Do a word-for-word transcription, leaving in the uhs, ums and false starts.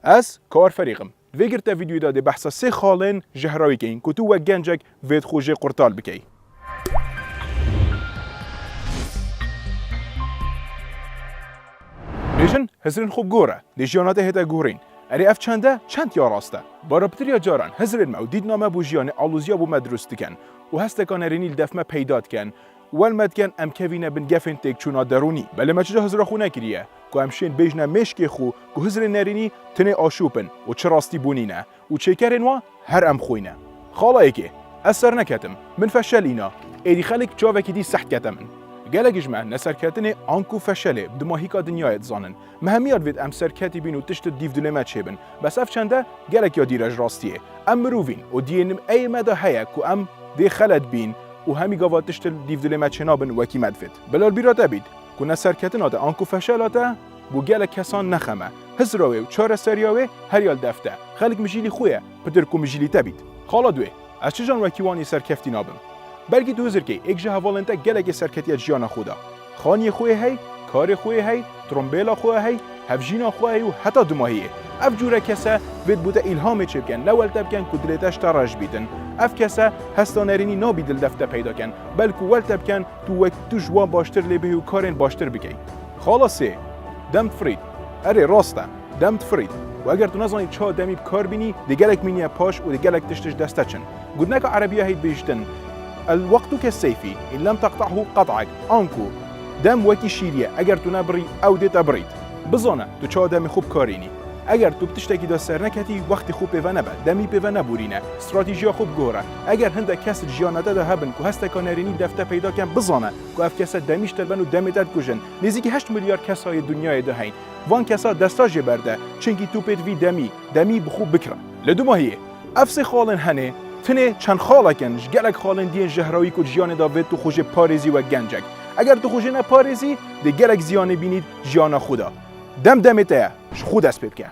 Ez Kawar Ferîq im. Di vê girte vîdeoyê de dê behsa sê xalên jehrayî keyin ku tu wek gencek vê xwe jê qurtal bikey. Bêjin, hizrên xwe bigore, dê jiyana te hête guhorîn. Erê ev çend e? Çend ya rast e? Bara pitir ya caran hizrên me û dîtina me bo jiyanê aloziya bo me dirust dikin û hesteka nerênî li def me peyda dikin. Wel me dikin em kevîne bin gefên têkçûna derûnî. Belê me çi ca hizra xwe nekiriye ku em şên bêjine mêşkê xwe ku hizrên nerênî tinê aşûp in û çi rastî bûnî ne û çêkerên wan her em xwîne. Xala yekê, ez serneketim, min feşelîna, êdî xelk çavekî dî seht kete min. Gelek ji me neserketinê anku feşelê bi dimahîka dinyayê dizanin. Me hemiya divêt em serketî bîn û tişt di dîv dilê me çêbin. Bes ev çend e? Gelek ya dîr e ji rastiyê. Em mirovîn û D N A yê me de heye ku em dê xelet bîn û hemî gava tişt li dîv dilê me çênabin wekî me divêt. Bila li bîra te bît ku neserketina te anku feşela te bo gelek kesan ne xem e. Hizra wê û çareseriya wê her ya li def te. Xelk mijîlî xwe ye, pitir ku mijîlî te bît. Xala duê, ez çi can wekî wan yê serkeftî nabim? Belkî tu hizir key êk ji hevalên te gelekê serketiye di jiyana xwe de. Xaniyê xwe yê hey, karê xwe yê hey, trombêla xwe yê hey, hevjîna xwe yê hey û heta dumahiyê. Ev cûre kese vêt bo te îlhamê çêbikin, ne wel te bikin ku dilê te ji te re ji bîtin. Ev kese hesta nerênî nabî di li def te peyda kin, belku wel te bikin tu wek tu ji wan baştir lê bihî û karên baştir bikey. Xala sê, dem difirît. Erê, rast e, dem difirît. Û eger tu nezanî çawa demî bi kar bînî, dê gelek mîniye paş û dê gelek tişt ji dest te çin. Gotineka erebiya heyî dibêjtin, "El-wektu kes-seyfi, in lem teqta'hu qat'ak." Anku, dem wekî şîrî ye, eger tu nebirî, ew dê te birît. Bizane, tu çawa demê xwe bikarînî. Eger tu bi tiştekî de serneketî, wextê xwe pê ve nebe, demî pê ve neborîne, stratejiya xwe bigore. Eger hindek kes di jiyana te de hebin ku hesteka nerênî li def te peyda ken, bizane ku ev kese demî ji te li ben û demê te dikujin. Nêzîkî heşt milyar kesa yê dinyayê de heyn. Van kesa desta jê berde, çimkî tu pê divî demî, demî bi xwe bikire. Li dumahiyê, ev sê xalên henê, tinê çend xalek in ji gelek xalên diyên jehrayî ku di jiyanê de vê tu xwe jê parêzî wek gencek. Eger tu xwe jê neparêzî, dê gelek ziyanê bînî jiyana xwe de. Dem demê te ye, ji xwe dest pê bike.